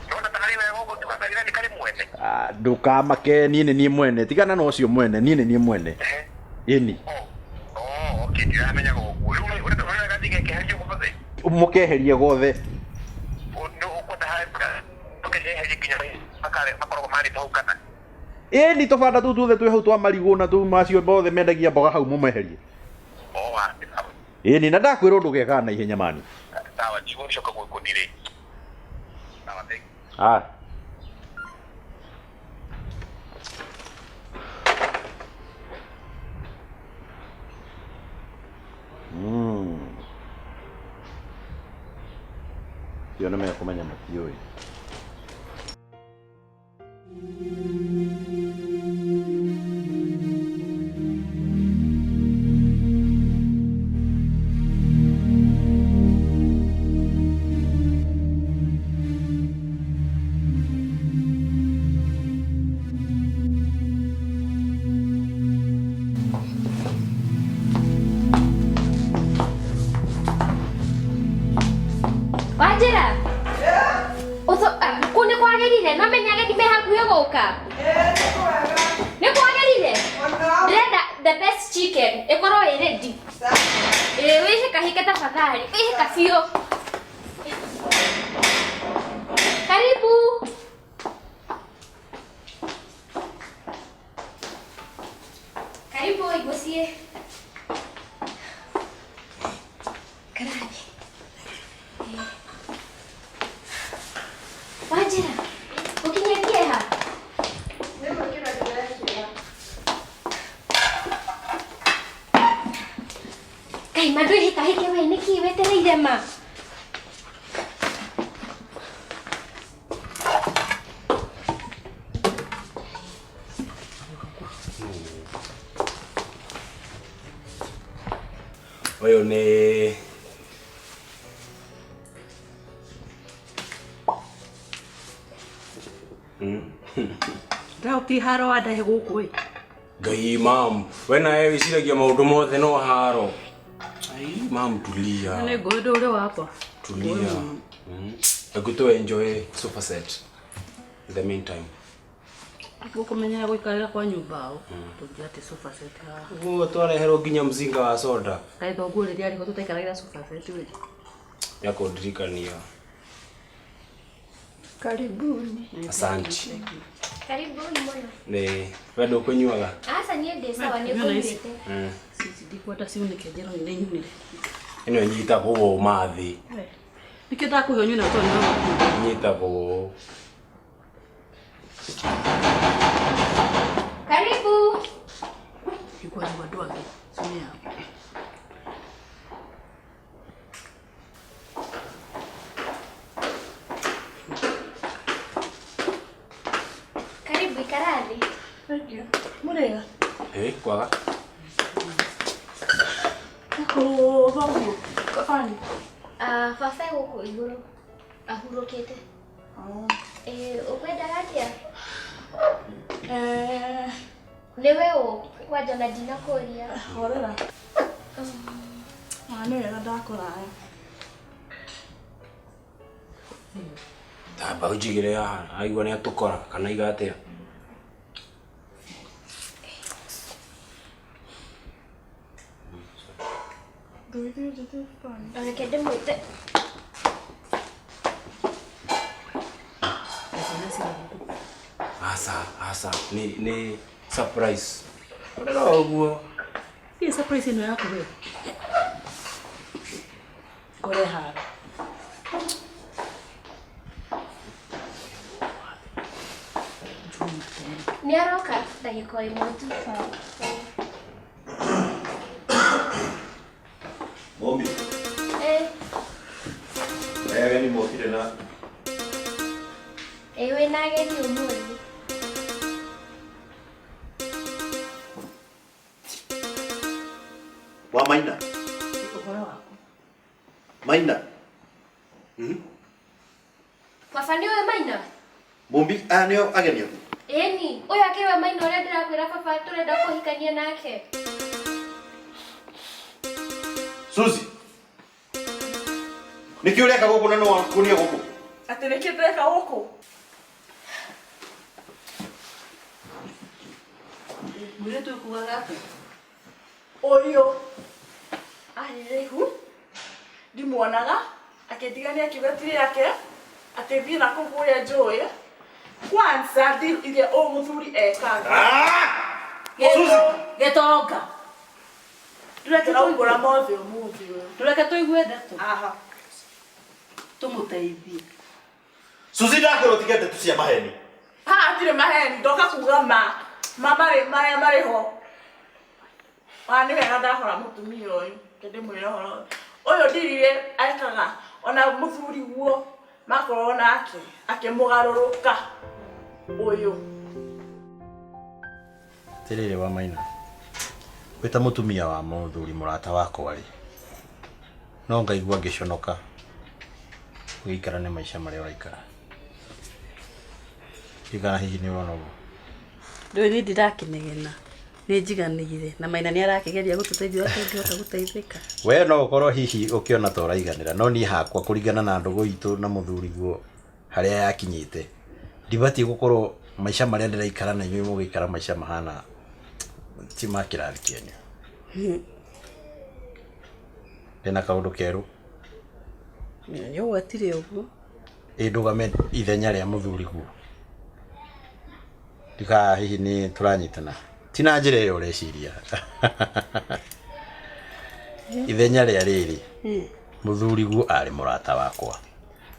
Speaker 7: Nona tarĩ wega ũguo tugatharĩra nĩ karĩ mwene.
Speaker 6: Ah, ndũkamake niĩ nĩ niĩ mwene. Tigana na ũcio mwene, niĩ nĩ niĩ mwene. Ĩni.
Speaker 7: Oh, Ndiramenyaga ũguo. Rĩu ũrenda ũrenda gathiĩ gekeherio guothe?
Speaker 5: Mũkeherie gothe.
Speaker 7: Nĩ ũkwenda tũkeherie nginya makoragwo marĩte hau kana?
Speaker 5: Ĩni tũbanda tũu tuothe twĩ hau twa marigũ na tũu macio mothe mendagia mboga hau mũmeherie.
Speaker 7: O sawa.
Speaker 5: Ĩni na ndakwĩra ũndũ gekaga na ihenya mani.
Speaker 7: Sawa, ndigũcoka gũkũndirĩ. Sawa, thank you.
Speaker 5: Ah. Io nĩ mekũmenya matiũĩ.
Speaker 1: Wanjĩra kũu nĩ kwagĩrire no menya ageni me hakuhĩ gũka nĩ kwagĩrire ndĩrenda the best chicken ĩkorwo ĩ ready. Ĩ wĩhĩkahĩke tafadhali, wĩhĩka biũ. Karibu. Karibu mũciĩ. Karathi. Wanjĩra ũkinyĩtie ha? Ngai ma ndwĩhĩkahĩke we nĩkĩ wetereire ma?
Speaker 2: Ũyũ nĩ
Speaker 4: Ndĩraũti haro wandahe gũkũ ĩ.
Speaker 2: Ngai mam, we nawe wĩciragia maũndũ mothe no haro. Ai mam, tulia.
Speaker 4: Nĩ ngũĩ ndũrĩ wakwa.
Speaker 2: Tulia. Hebu tu enjoy sofa set in the meantime.
Speaker 4: Gũkũmenyera gũikarĩra kwa nyũmba o. Tũngĩ atĩ sofa set haha.
Speaker 2: Ũguo twareherwo nginya mzinga wa soda.
Speaker 4: Kaĩ thoguo rĩrĩa arĩho tũtaikaragĩra sofa set we.
Speaker 2: Ya kũndirikania.
Speaker 8: Karibuni.
Speaker 2: Asante.
Speaker 1: Karibuni mũno.
Speaker 2: Nĩ we ndũkũnyuaga?
Speaker 1: Aca niĩ ndĩ sawa nĩ
Speaker 4: Nyona ici.
Speaker 1: ngũnyuĩte.
Speaker 4: Cici ndikwenda ciunĩke njerũ nĩ nyunire.
Speaker 2: Ĩno ĩnyitagwo ũũ mathĩ.
Speaker 4: Nĩkĩo ndakũhe ũnyue na ũtondũ nĩ
Speaker 2: Ĩnyitagwo ũũ.
Speaker 1: Karibu.
Speaker 4: Igua rĩu andũ angĩ. Cumia.
Speaker 1: Karibu ikara thĩ.
Speaker 8: Thank you. Mũrĩega?
Speaker 2: Ĩ kwaga.
Speaker 8: Kũ thoguo? Bani.
Speaker 1: Ah, baba e gũkũ igũrũ ahurũkĩte. Ĩ ũkwendaga atĩa?
Speaker 8: Eh,
Speaker 1: Nĩwe ũ kwanja na ndinakũria.
Speaker 8: horera. Ah, nĩ wega ndakora aya.
Speaker 2: Tamba ũnjigĩre haha aigua nĩ atũkora kana aiga atĩa.
Speaker 1: Reke ndĩmwĩte.
Speaker 2: Aca, aca, nĩ surprise. Ũrera ũguo.
Speaker 4: Ĩ surprise ĩno yaku we. Kore haro.
Speaker 1: Nĩ aroka ndagĩka o ĩmwe tu.
Speaker 5: Mombi,
Speaker 1: Ĩ,
Speaker 5: ageni mokire na
Speaker 1: ĩ wĩna ageni ũmũthĩ.
Speaker 5: wa Maina.
Speaker 4: Ũhoro waku.
Speaker 5: Maina.
Speaker 1: Baba nĩ ũĩ Maina?
Speaker 5: Mumbi, aya nĩo ageni aku.
Speaker 1: Ĩni, ũyũ akĩrĩ we Maina ũrĩa ndĩrakwĩra baba tũrenda kũhikania nake.
Speaker 5: Suzy. Nĩkĩ ũreka gũkũ na nĩwakunia gũkũ?
Speaker 8: Atĩ nĩkĩ ndĩreka gũkũ?
Speaker 4: Mũirĩtu ũkuaga atĩa?
Speaker 8: Ũyũ. Ndimuonaga akĩndigania akiuga ti yake atĩ thiĩ na kũu kũrĩa njũĩ kwanza deal iria ũyũ mũthuri ekaga.
Speaker 4: Gĩtonga.
Speaker 8: Ndĩraugũra mothe ũmũthĩ ũyũ.
Speaker 4: Ndũreke tũigue ndeto.
Speaker 8: Aha.
Speaker 4: Tũmũteithie.
Speaker 5: Suzy ndakwĩra ũtige ndeto cia maheni.
Speaker 8: Haha hatirĩ maheni ndoka kuga ma ma marĩ marĩa marĩ ho. Wa nĩ wega ndakora mũtumia ũyũ reke ndĩmwĩre ũhoro ũyũ ndirire ekaga ona mũthuri guo makorwo nake akĩmũgarũrũka ũyũ.
Speaker 5: Atirĩrĩ wa Maina, wĩ ta mũtumia wa mũthuri mũrata wakwa rĩ, no ngaigua ngĩconoka ũgĩikara nĩ maica marĩa ũraikara. Ndirikana hihi nĩ ũrona ũguo.
Speaker 4: Ndũĩ niĩ ndirakĩnegena nĩ njiganĩire na Maina nĩ arakĩgeria gũtũteithia ũrĩa tũngĩhota gũteithĩka.
Speaker 5: We no ũkorwo hihi ũkĩona ta ũraiganĩra, no niĩ hakwa kũringana na ndũgũ itũ na mũthuri guo harĩa yakinyĩte, ndibatiĩ gũkorwo maica marĩa ndĩraikara na inyuĩ mũgĩikara maica mahana ti ma kĩrathi kĩanyu. Ndĩna kaũndũ kerũ.
Speaker 4: Nĩ ũgwetire ũguo.
Speaker 5: Ĩ ndũgame ithenya rĩa mũthuri guo. Ndika hihi nĩ tũranyitana. Ti na njĩra ĩyo ũreciria. Ithenya rĩa rĩrĩ, mũthuri guo arĩ mũrata wakwa.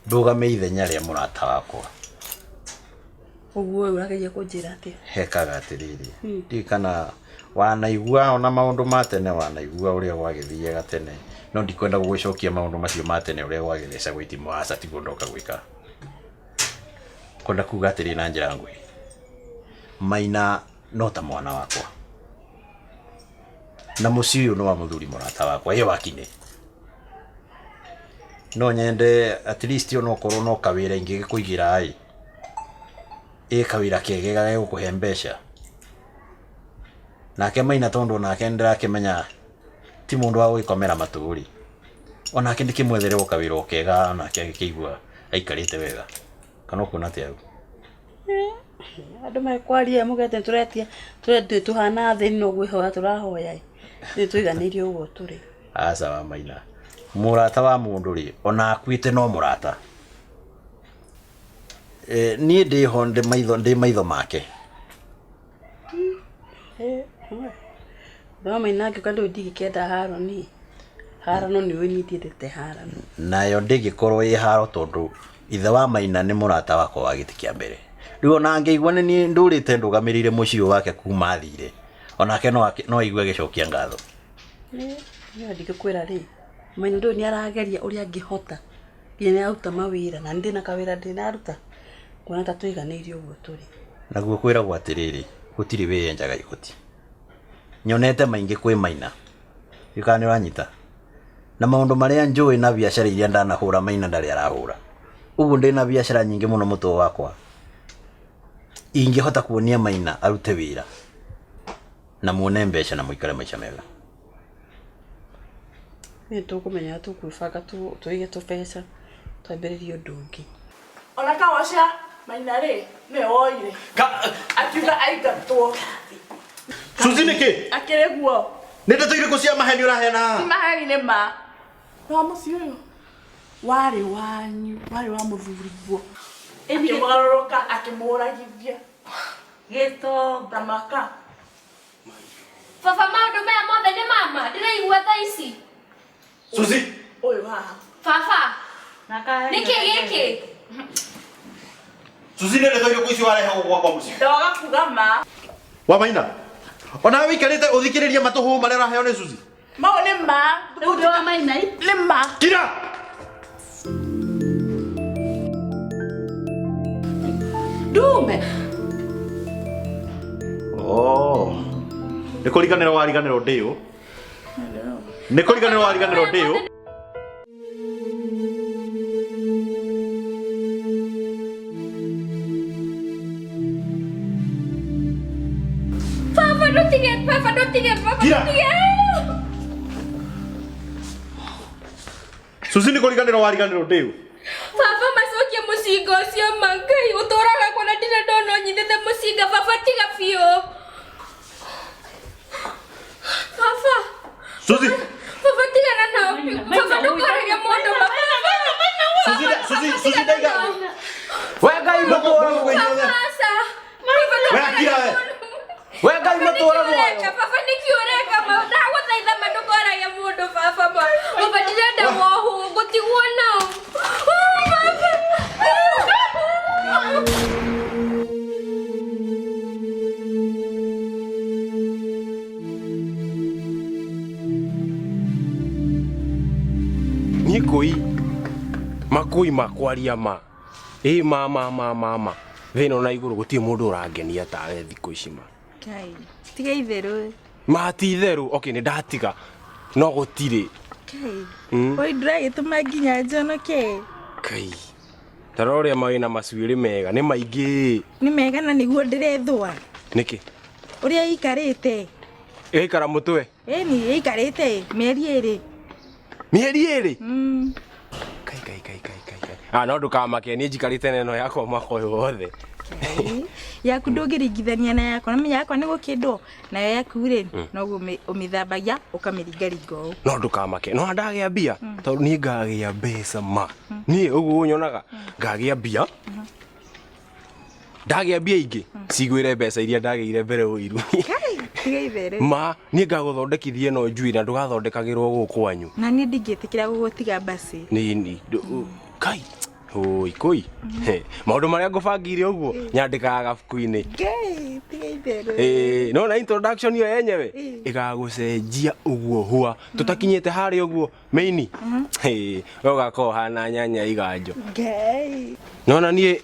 Speaker 5: Ndũgame ithenya rĩa mũrata wakwa.
Speaker 4: Ũguo ũrageria kũnjĩra atĩa?
Speaker 5: Hekaga atĩrĩrĩ, ndiũĩ kana wanaigua ona maũndũ ma tene, wanaigua ũrĩa gwagĩthiaga tene, no ndikwenda gũgĩcokia maũndũ macio ma tene ũrĩa gwagĩthecagwo itimũ, aca tiguo ndoka gwĩka. Kwenda kuga atĩrĩ na njĩra nguhĩ, Maina no ta mwana wakwa na mũciĩ ũyũ nĩ wa mũthuri mũrata wakwa ĩ wakine. No nyende at least onokorwo no kawĩra ingĩgĩkũigĩra ĩ, ĩ kawĩra kegega gegũkũhe mbeca. Nake Maina tondũ onake nĩndĩrakĩmenya ti mũndũ wa gũgĩkomera matũ rĩ, onake ndĩkĩmwethere o kawĩra o kega onake agĩkĩigua aikarĩte wega. Kana ũkuona atĩa rĩu?
Speaker 4: Andũ mekwaria mũgete tũretia tũretia tũhana thĩ no gwĩhoya tũrahoya nĩ tũiganĩire ũguo tũrĩ.
Speaker 5: Aca wa Maina, mũrata wa mũndũ rĩ, ona akuĩte no mũrata. Niĩ ndĩho ndĩ maitho make.
Speaker 4: No Maina angĩũka ndũĩ ndingĩkĩenda haro niĩ. Haro no nĩũĩ niĩ ndiendete harano.
Speaker 5: Nayo ndĩngĩkorwo ĩ haro tondũ ithe wa Maina nĩ mũrata wakwa wa gĩtĩ kĩa mbere. Rĩu ona angĩigua nĩ niĩ ndũrĩte ndũgamĩrĩire mũciĩ ũyũ wake kuma athire, onake no aigue agĩcokia ngatho.
Speaker 4: Niĩ ndingĩkwĩra rĩ, Maina ndũĩ nĩ arageria ũrĩa angĩhota nginya nĩ araruta mawĩra na ndĩna kawĩra ndĩnaruta kuona ta tũiganĩire ũguo tũrĩ.
Speaker 5: Naguo kwĩragwo atĩrĩrĩ, gũtirĩ wĩyenjaga igoti. Nyonete maingĩ kwĩ Maina. Ndiũĩ kana nĩ ũranyita. Na maũndũ marĩa njũĩ na biacara iria ndanahũra Maina ndarĩ arahũra. Ũguo ndĩna biacara nyingĩ mũno mũtwe wakwa. Ingĩhota kuonia Maina arute wĩra na muone mbeca na mũikare maica mega.
Speaker 4: Nĩ tũkũmenya tũkwĩbanga tũige tũbeca twambĩrĩrie ũndũ ũngĩ.
Speaker 8: Ona kawaca Maina rĩ nĩwe woire. Akiuga aingatwo.
Speaker 5: Suzy nĩkĩ?
Speaker 8: Akĩrĩ guo.
Speaker 5: Nĩ ndeto irĩkũ cia maheni ũraheana haha?
Speaker 8: Ti maheni nĩ ma. Wa mũciĩ ũyũ warĩ wanyu, warĩ wa mũthuri guo. Akĩmũgarũrũka akĩmũragithia.
Speaker 4: Gĩtonga.
Speaker 8: Maka.
Speaker 1: Baba maũndũ maya mothe nĩ mama, ndĩraigua thaa ici.
Speaker 5: Suzy.
Speaker 8: Ũyũ haha.
Speaker 1: Baba. Nĩkĩ gĩkĩ?
Speaker 5: Suzy nĩ ndeto irĩkũ icio warehe gũkũ gwakwa mũciĩ?
Speaker 8: Ndoga kuga ma.
Speaker 5: Wa Maina. Ona wĩikarĩte ũthikĩrĩrie matũhũhũ marĩa ũraheo nĩ Suzy.
Speaker 8: Mau nĩ ma.
Speaker 4: Rĩu ndĩ wa Maina.
Speaker 8: Nĩ ma.
Speaker 5: Kira.
Speaker 4: Ndume.
Speaker 5: Oh. Nĩ kũriganĩrwo wariganĩrwo ndĩ ũ? Nĩ kũriganĩrwo wariganĩrwo ndĩ ũ?
Speaker 1: Baba ndũtige, baba ndũtige, baba ndũtige.
Speaker 5: Suzy nĩ kũriganĩrwo wariganĩrwo ndĩ ũ?
Speaker 1: Baba macokie mũcinga ũcio ma Ngai ũtũraga kuona ndirĩ ndona ũnyitĩte mũcinga baba tiga biũ. Baba.
Speaker 5: Suzy.
Speaker 1: Baba tigana na Baba ndũkorage mũndũ ma.
Speaker 5: Suzy Suzy Suzy ndaiga. We Ngai mũtũra
Speaker 1: Baba aca. Baba
Speaker 5: We akira we. We Ngai mũtũra muoyo.
Speaker 1: Baba nĩkĩ ũreka ma ndagũthaitha ma ndũkorage mũndũ baba ma. Baba ndirenda wohwo ngũtigwo nao. Baba.
Speaker 2: Niĩ kũi makũi makwaria ma ĩ ma ma ma ma ma thĩna na igũrũ gũtirĩ mũndũ ũrangenia tawe thikũ ici ma.
Speaker 9: Kai, tiga itherũ.
Speaker 2: Ma ti itherũ, okay nĩ ndatiga no gũtirĩ.
Speaker 9: Kai.
Speaker 2: Mm.
Speaker 9: Oi ndũragĩtũma nginya njonoke.
Speaker 2: Kai tarora ũrĩa mawĩna macuĩrĩ mega nĩ maingĩ.
Speaker 9: Nĩ mega na nĩguo ndĩrethũa.
Speaker 2: Nĩkĩ
Speaker 9: Ũrĩa ĩikarĩte.
Speaker 2: ĩgaikara mũtwe?
Speaker 9: Ĩni ĩikarĩte mĩeri ĩrĩ.
Speaker 2: Mĩeri ĩrĩ?
Speaker 9: Mm.
Speaker 2: Kai kai kai kai kai kai. Ah, no ndũkamake niĩ njikarĩte na ĩno yakwa mwaka ũyũ wothe.
Speaker 9: Yaku ndũngĩringithania na yakwa na menya yakwa nĩ gũkĩndwo nayo yaku rĩ noguo ũmĩthambagia ũkamĩringaringa ũũ.
Speaker 2: No ndũkamake no ndagĩa mbia tondũ niĩ ngagĩa mbeca ma niĩ ũguo ũnyonaga ngagĩa mbia ndagĩa mbia ingĩ cigwĩre mbeca iria ndagĩire mbere ũiru.
Speaker 9: Kai, tiga itherũ.
Speaker 2: Ma niĩ ngagũthondekithia ĩno njuĩ na ndũgathondekagĩrwo gũkũ kwanyu.
Speaker 9: Na niĩ ndingĩtĩkĩra gũgũtiga basi.
Speaker 2: Nini kai oi kũi maũndũ marĩa ngũbangĩire ũguo nyandĩkaga gabuku-inĩ.
Speaker 9: Kai, tiga itherũ.
Speaker 2: Ĩĩ, no na introduction ĩyo yenyewe ĩgagũcenjia ũguo hua tũtakinyĩte harĩa ũguo maini. Ĩĩ, we ũgakorwo hana nyanya iganjo.
Speaker 9: Ngai.
Speaker 2: Nona niĩ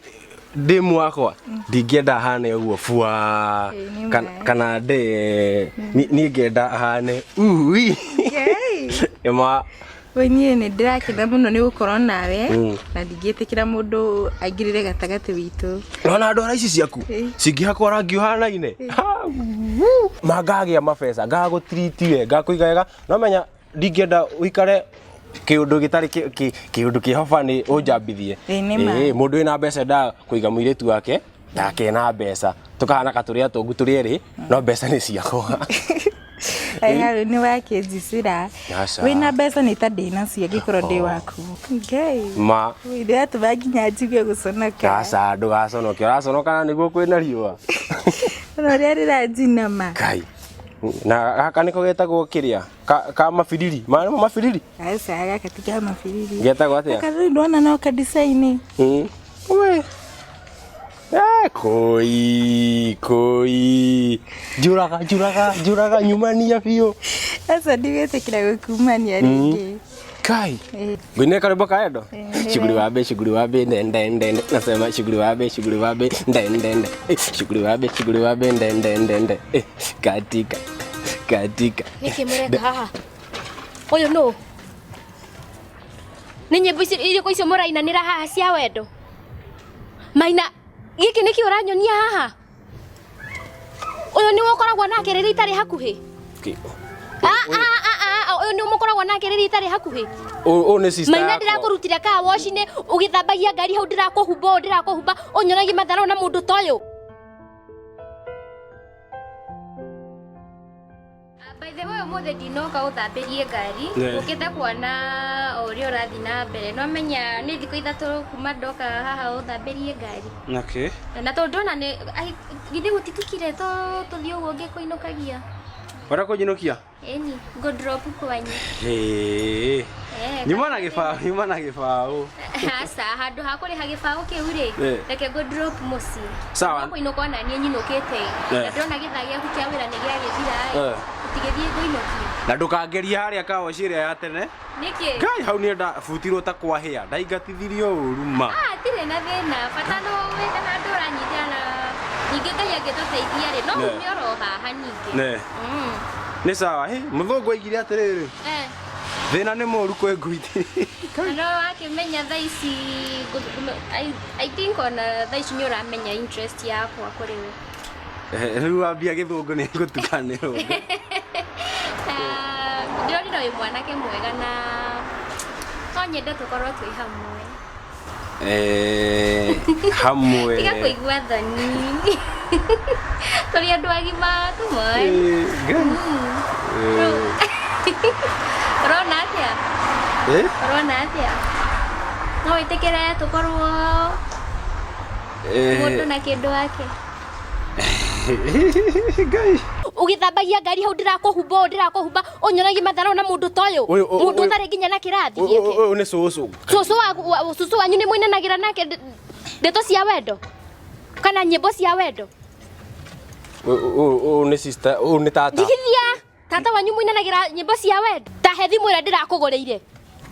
Speaker 2: ndĩmu wakwa ndingĩenda hane ũguo bua.
Speaker 9: Ĩĩ, nĩ ma.
Speaker 2: Kana ndĩ niĩ ngenda hane ui.
Speaker 9: Ngai.
Speaker 2: Ĩma.
Speaker 9: We niĩ nĩ ndĩrakena mũno nĩ gũkorwo nawe
Speaker 2: Mm.
Speaker 9: na ndingĩtĩkĩra mũndũ aingĩrĩre gatagatĩ witũ.
Speaker 2: Nona ndwara ici ciaku
Speaker 9: Ĩĩ.
Speaker 2: cingĩhakwo rangi ũhanaine ma ngagĩa mabeca ngagũtiriti we ngakũiga wega no menya ndingĩenda ũikare kĩũndũ gĩtarĩ kĩũndũ kĩhoba nĩ ũnjambithie.
Speaker 9: Ĩĩ, nĩ ma.
Speaker 2: Ĩĩ, mũndũ wĩna mbeca endaga kũiga mũirĩtu wake take na mbeca tũkahana ka tũrĩ atongu tũrĩ erĩ no mbeca nĩ ciakwa.
Speaker 9: Ai hau nĩ wakĩnjicĩra.
Speaker 2: Aca.
Speaker 9: Wĩna mbeca nĩ ta ndĩnacio angĩkorwo ndĩ waku. Ngai.
Speaker 2: Ma.
Speaker 9: Oi, ndĩratũma nginya njigue gũconoka.
Speaker 2: Aca ndũgaconoke ũraconoka na nĩguo kwĩna riũa.
Speaker 9: Ona ũrĩa rĩranjinama.
Speaker 2: Kai na gaka nĩko getagwo kĩrĩa ka mabiriri ma nĩmo mabiriri.
Speaker 9: Aca gaka ti ka mabiriri.
Speaker 2: Getagwo atĩa?
Speaker 9: Gaka rĩu ndona no ka design.
Speaker 2: Mm. We. Eh, koi koi njuraga njuraga njuraga nyumania biũ.
Speaker 9: Aca ndigwĩtĩkĩra gũkumania rĩngĩ.
Speaker 2: Kai
Speaker 9: Ĩĩ.
Speaker 2: ngwine karwĩmbo ka endo.
Speaker 9: Ĩĩ.
Speaker 2: Shughuli wabe shughuli wabe nde nde nde nasema shughuli wabe shughuli wabe nde nde nde. Eh, shughuli wabe shughuli wabe nde nde nde nde. Eh, katika katika.
Speaker 1: Nĩkĩ mũreka haha? Ũyũ nũ? Nĩ nyĩmbo icio irĩkũ icio mũrainanĩra haha cia wendo? Maina, gĩkĩ nĩkĩ ũranyonia haha? Ũyũ nĩwe ũkoragwo nake rĩrĩa itarĩ hakuhĩ?
Speaker 2: Okay.
Speaker 1: Ah, ah, ah, ah, ũyũ nĩwe mũkoragwo nake rĩrĩa itarĩ hakuhĩ?
Speaker 2: Ũyũ nĩ sister
Speaker 1: Maina
Speaker 2: yakwa.
Speaker 1: ndĩrakũrutire car wash-inĩ ũgĩthambagia ngari hau ndĩrakũhumba ũũ ndĩrakũhumba ũnyonagie matharau na mũndũ ta ũyũ. By the way ũmũthĩ ndinoka ũthambĩrie ngari ũkĩte kuona o ũrĩa ũrathiĩ na mbere no menya nĩ thikũ ithatũ kuma ndoka haha ũthambĩrie ngari.
Speaker 2: Okay.
Speaker 1: Na tondũ ndona nĩ githĩ gũtitukire tũthiĩ ũguo ngĩkũinũkagia.
Speaker 2: Wenda kũnjinũkia?
Speaker 1: Ĩni ngũ drop kwanyu.
Speaker 2: Ĩĩ. Nyuma na gĩbaũ, nyuma na gĩbaũ.
Speaker 1: Aca handũ ha kũrĩha gĩbaũ kĩu rĩ reke ngũ drop mũciĩ.
Speaker 2: Sawa.
Speaker 1: No kũinũka ona niĩ nyinũkĩte. Na ndĩrona gĩthaa gĩaku kĩa wĩra nĩ gĩagĩthira ĩ. Ũtigĩthiĩ ngũinũkie.
Speaker 2: Na ndũkangerie harĩa kawaci ĩrĩa ya tene.
Speaker 1: Nĩkĩ?
Speaker 2: Ngai hau niĩ ndabutirwo ta kwahĩa ndaingatithirio ũru ma.
Speaker 1: Ah, tirĩ na thĩna bata no wĩna handũ ũranyitĩra na ningĩ Ngai angĩtũteithia rĩ no ume oro haha ningĩ.
Speaker 2: Ne. Nĩ sawa hĩ mũthũngũ aigire atĩrĩrĩ. Thĩna nĩ mũru kwĩ ngui.
Speaker 1: No wakĩmenya thaa ici I think ona thaa ici nĩ ũramenya interest yakwa kũrĩ we.
Speaker 2: Rĩu wambia gĩthũngũ nĩ ngũtukanĩrwo.
Speaker 1: Ndĩronire wĩ mwanake mwega na no nyende tũkorwo twĩ hamwe.
Speaker 2: Hamwe.
Speaker 1: Tiga kũigua thoni. Tũrĩ andũ agima come on. Ũrona atĩa?
Speaker 2: Eh?
Speaker 1: Ũrona atĩa? No wĩtĩkĩre tũkorwo
Speaker 2: Eh.
Speaker 1: mũndũ na kĩndũ wake.
Speaker 2: Ngai.
Speaker 1: Ũgĩthambagia ngari hau ndĩrakũhumba ũũ ndĩrakũhumba ũnyonagie matharau na mũndũ ta ũyũ.
Speaker 2: Ũyũ- ũyũ-
Speaker 1: Mũndũ ũtarĩ nginya na kĩrathi
Speaker 2: Ũyũ
Speaker 1: gĩake.
Speaker 2: ũyũ nĩ cũcũ.
Speaker 1: Cũcũ wa cũcũ wanyu nĩ mũinanagĩra nake ndeto cia wendo kana nyĩmbo cia wendo.
Speaker 2: Ũyũ ũyũ nĩ sister, ũyũ nĩ tata.
Speaker 1: Ndigithia tata wanyu mũinanagĩra nyĩmbo cia wendo. Ta he thimũ ĩrĩa ndĩrakũgũrĩire.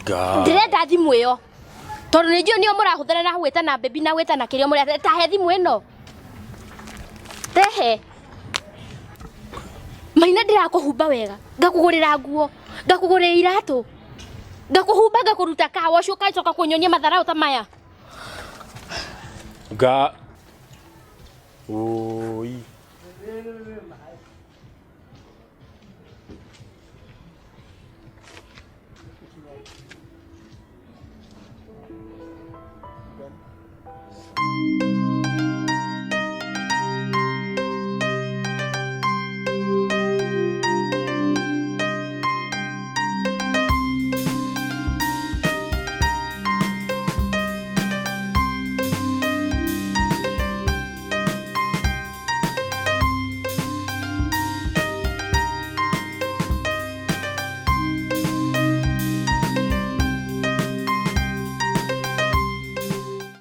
Speaker 2: Ngai.
Speaker 1: Ndĩrenda thimũ ĩyo. Tondũ nĩ njũĩ nĩyo mũrahũthĩra na gwĩtana baby na gwĩtana kĩrĩa mũrĩa ta he thimũ ĩno. Rehe. Maina ndĩrakũhumba wega, ngakũgũrĩra nguo, ngakũgũrĩra iratũ, ngakũhumba ngakũruta car wash ũgacoka kũnyonia matharau ta maya.
Speaker 2: Nga. Oi.